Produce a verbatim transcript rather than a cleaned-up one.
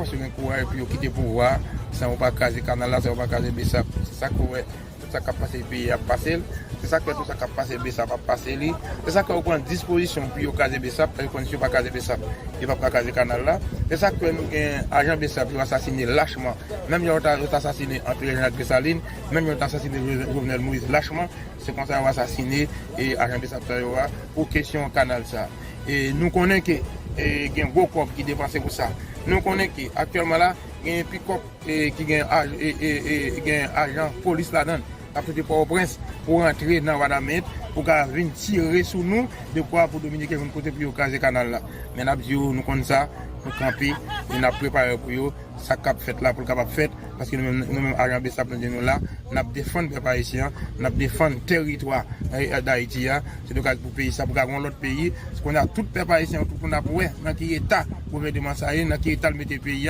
Fòk yo gen kouraj pou yo kite pouvwa a, san yo pa kraze kanal la, san yo pa kraze Besap. Se sa k fè w wè tout sa k ap pase peyi a ap pase l. Se sa k fè tout sa k ap pase Besap ap pase li. Se sa k fè yo pran dispozisyon pou yo kraze Besap, paske yo konnen si yo pa kraze Besap, yo p ap ka kraze kanal la. Se sa k fè nou gen ajan Besap yo asasine lachman. Menm jan yo ta, yo ta asasine Antre Jean ak Desalin, menm jan yo ta asasine Jo- Jovenel Moïse lachman, se konsa yo asasine e ajan Besap sa yo a pou kesyon kanal sa. E nou konnen ke e, gen gwo kòb ki depanse pou sa. Nou konnen ke aktyèlman la, gen pikòp e, ki gen, aj, e, e, e, gen ajan polis ladan l k ap soti Pòtoprens pou rantre nan Wadament pou ka vin tire sou nou, dekwa pou Dominiken vin pote pou yo kraze kanal la. Men n ap di yo, nou konn sa, nou kanpe e n ap prepare pou yo. Sa k ap fèt la pou l kapab fèt, paske nou menm, nou menm ajan Besap, nou di nou la, n ap defann pèp ayisyen an, n ap defann tèritwa e, Dayiti a. Se de gaz pou peyi sa, pou ka gen yon lòt peyi. Kounye a, tout pèp ayisyen an, tout moun ap wè nan ki eta gouvènman sa ye, nan ki eta l mete peyi a.